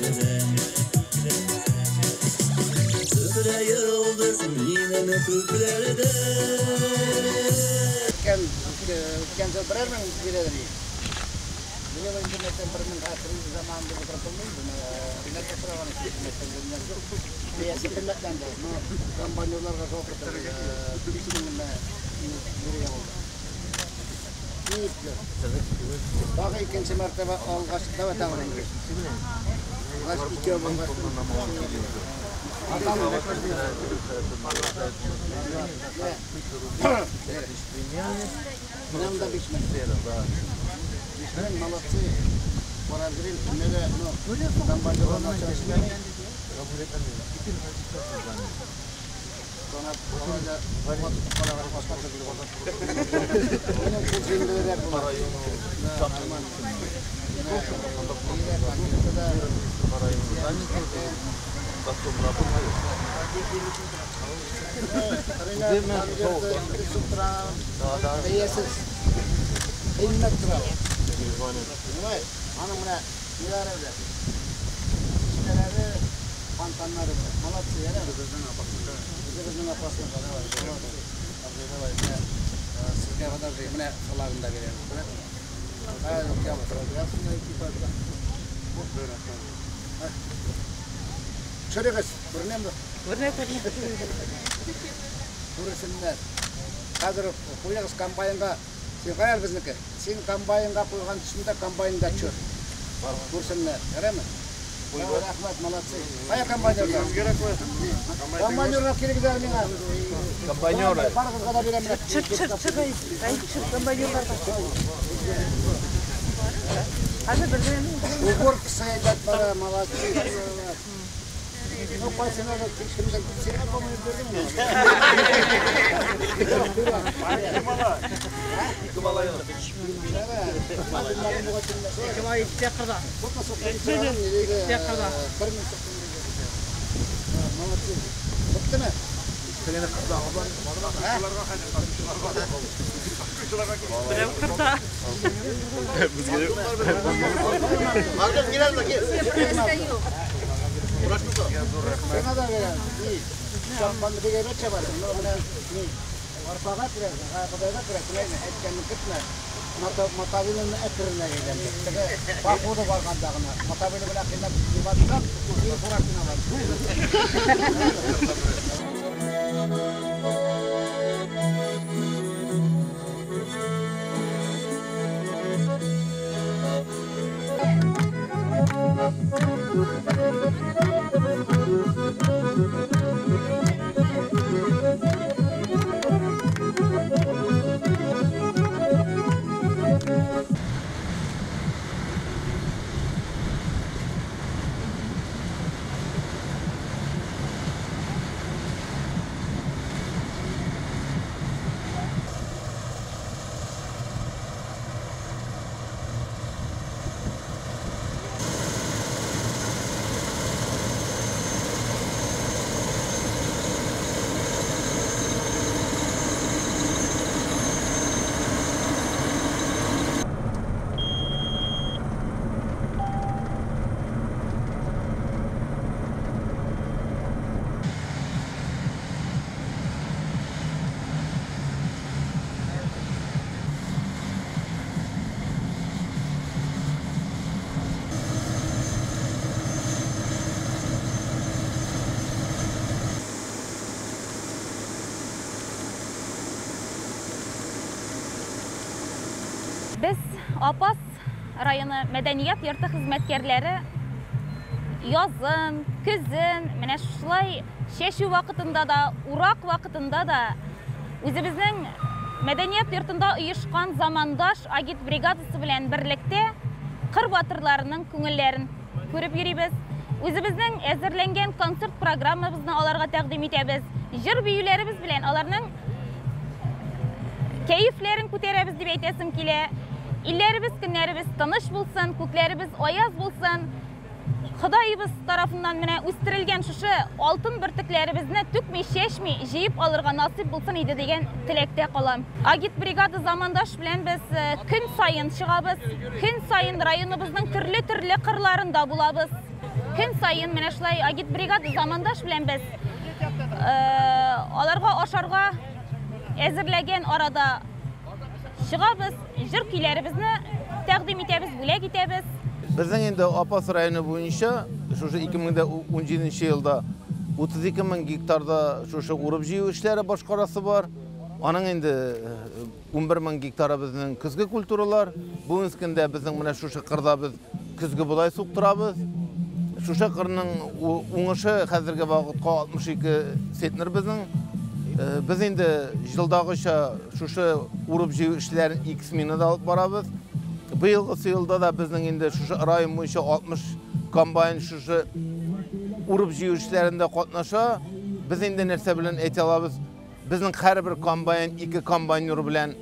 Күкләрдә. Зөһрә йолдызым минем күкләрдә. Үткән ел берәр мең бирәдер. Быел инде мәсәлән, 1000 хәзер заманында утырып булмый. Нәрсә сораган мәсәлән, юк. Бәясе кыйммәтләнде. Но комбайнерларга жалко, 5000 генә бирергә булды. Тагы икенче мәртәбә алгач, давай тагы бер. Алгач икәү булгач. Нам да 5000. 5000, молодцы. Паразрин, неле, ну, комбайнерлар начал эшләми. Sonra orada başka türlü Benim kul җиңелрәк була. Нормально. Бәясез. Кыйммәт тора. Понимаешь? Аның менә ниләре белән. Кешеләре, фонтаннары белән. Молодцы, ярар. Үзебезнең Апасныкы, давай, молодцы. Абзый, давай, менә сезгә подожди, менә флагын да бирәбез. Менә. Төшерегез, күренәме? Күренә, күренә. Күрсеннәр. Хәзер куягыз комбайнга. Син кая безнеке? Син комбайнга куйган төшендә комбайнда төшер. Күрсеннәр, яраймы? Рәхмәт, молодцы. Кая комбайнерлар? Комбайнерлар кирәк әле миңа. Комбайнеры. Барыгызга да бирәм. Чыр, чыр, чыр, ай, чыр, комбайнерларга. Хәзер белгән. Уборкасы әйбәт бара, молодцы. Ну, кайсына да кемдер сиңа по-моему бирдем. Ике малай. Ике малай итте кырда. Итте кырда. Молодцы. Беттеме? Берәү кырда. Сиңа да бирәм. Ни? Шампан бик әйбәт чабасың. Но менә ни? Арпага кирәк, Ходайга кирәк. Менә әйткәнне көтмә. Мотовиловны әкренләп әйләнде. Теге походу барганда гына. Мотовилов белән кыйнап югалтсаң, син фуражканы аласың. Без Апас районы мәдәният йорты хезмәткәрләре язын, көзен, менә шулай чәчү вакытында да, урак вакытында да үзебезнең мәдәният йортында оешкан замандаш агит бригадасы белән берлектә кыр батырларының күңелләрен күреп йөрибез. Үзебезнең әзерләнгән концерт программабызны аларга тәкъдим итәбез. Җыр биюләребез белән аларның кәефләрен күтәрәбез дип әйтәсем килә. Илләребез, көннәребез тыныч булсын, күкләребез аяз булсын. Ходаебыз тарафыннан менә үстерелгән шушы алтын бөртекләребезне түкми, чәчми җыеп алырга насыйп булсын иде дигән теләктә калам. Агит бригада замандаш белән без көн саен чыгабыз, көн саен районыбызның төрле-төрле кырларында булабыз. Көн саен менә шулай агитбригада Замандаш белән без аларга ашарга әзерләгән арада чыгабыз, җыр көйләребезне тәкъдим итәбез, бүләк итәбез. Безнең инде Апас районы буенча шушы 2017 елда 32 мең гектарда шушы урып-җыю эшләре башкарасы бар. Аның инде 11 мең гектары безнең көзге культуралар. Бүгенге көндә безнең менә шушы кырда без көзге бодай суктырабыз. Шушы кырның уңышы хәзерге вакытка 62 центнер безнең. Без инде елдагыча шушы урып-җыю эшләрен 2 сменада алып барабыз. Быелгысы елда да безнең инде шушы район буенча 60 комбайн шушы урып-җыю эшләрендә катнаша. Без инде нәрсә белән әйтә алабыз? Безнең һәрбер комбайн 2 комбайнер белән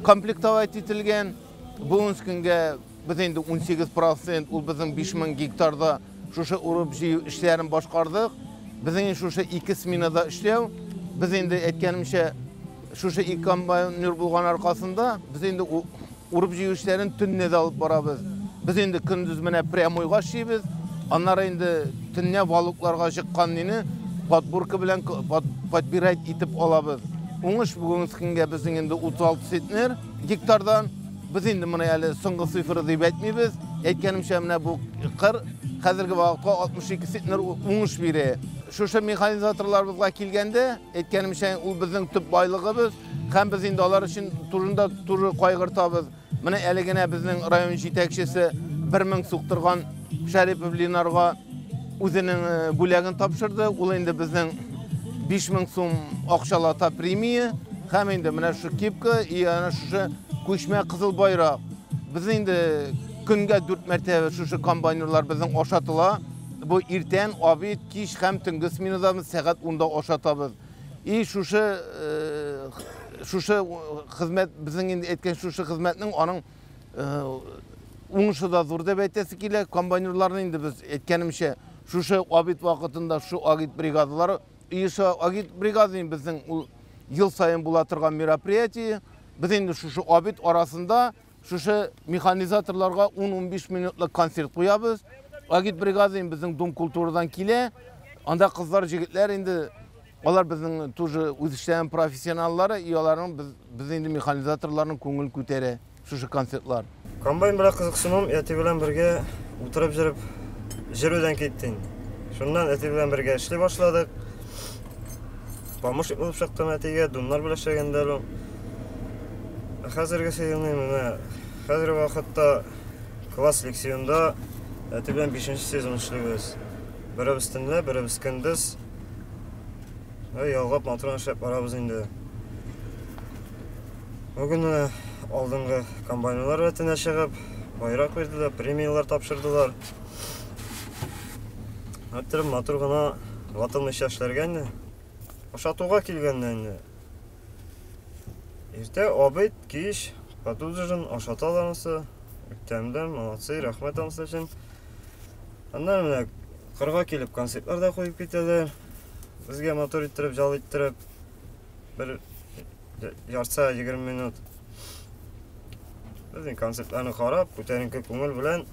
комплектовать ителгән. Бүгенге көнгә без инде 18%, ул безнең 5000 гектарда шушы урып-җыю эшләрен башкардык. Безнең шушы 2 сменада эшләү, без инде әйткәнемчә, шушы 2 комбайнер булган аркасында без инде урып-җыю эшләрен төнлә дә алып барабыз. Без инде көндез менә прямойга эшлибез. Аннары инде төнлә валукларга чыккан мине подборка белән подбирать итеп алабыз. Уңыш бүгенге көнгә безнең инде 36 центнер гектардан. Без инде моны әле соңгы цифры дип әйтмибез. Әйткәнемчә, менә бу кыр хәзерге вакытка 62 центнер уңыш бирә. Шушы механизаторларыбызга килгәндә, әйткәнемчә, ул безнең төп байлыгыбыз һәм без инде алар өчен турында туры кайгыртабыз. Менә әле генә безнең район җитәкчесе 1000 суктырган Шәрипов Ленарга үзенең бүләген тапшырды. Ул инде безнең 5000 сум акчалата премия һәм инде менә шушы кепка и әнә шушы күчмә кызыл байрак. Без инде көнгә 4 мәртәбә шушы комбайнерлар безнең ашатыла. Бу иртән, обед, кич һәм төнге сменада сәгать 10-да ашатабыз. И шушы хезмәт безнең инде әйткән шушы хезмәтнең аның уңышы да зур дип әйтәсе килә. Комбайнерларны инде без әйткәнемчә шушы обед вакытында шу агит бригадалары оеша. Агит бригада безнең ул ел саен була торган мероприятие. Без инде шушы обед арасында шушы механизаторларга 10-15 минутлык концерт куябыз. Агит бригада безнең дом культурадан килә. Анда кызлар, җегетләр инде алар безнең тоже үз эшләренең профессионаллары, и аларның без инде механизаторларның күңел күтәрә шушы концертлар. Комбайн белән кызыксынуым әти белән бергә утырып җөреп җөрүдән китте инде. Шуннан әти белән бергә эшли башладык. Помощник булып чыктым әтигә, думнар белән эшләгәндә әле. Хәзерге сезонны менә хәзерге вакытта класс лексионда әти белән 5нче сезон эшлибез. Беребез төнлә, беребез көндез. Ялгап матур эшләп барабыз инде. Бүген менә алдынгы комбайнерлар рәтенә чыгып, байрак бирделәр, премияләр тапшырдылар. Әйттереп матур гына ватылмыйча эшләргә инде. Ашатуга килгәндә инде. Иртә, обед, кич, подужин, ашаталар анысы. Тәмле, молодцы, рәхмәт анысы өчен. Аннан менә кырга килеп концертлар да куеп китәләр. Безгә матур иттереп, жал иттереп, бер ярты сәгать 20 минут. Безнең концертларны карап, күтәренке күңел белән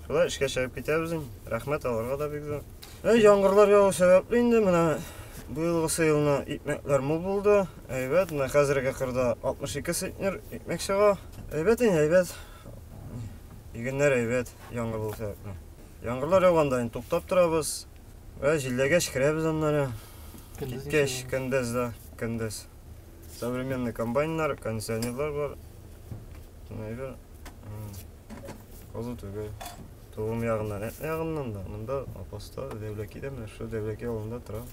шулай эшкә чыгып китәбез инде. Рәхмәт аларга да бик зур. Яңгырлар яву сәбәпле инде менә быелгысы елны икмәкләр мул булды. Әйбәт, менә хәзерге кырда 62 центнер икмәк чыга. Әйбәт инде, әйбәт. Игеннәр әйбәт, яңгыр булу сәбәпле. Яңгырлар яуганда инде туктап торабыз. Вә җилләгәч керәбез аннары. Киткәч, көндез дә, көндез. Современный комбайннар, кондиционерлар бар. Әйбер. Кызу түгел. Тугым ягыннан, әтнә ягыннан да. Монда Апаста, Дәүләкидә, менә шул Дәүләки авылында тора.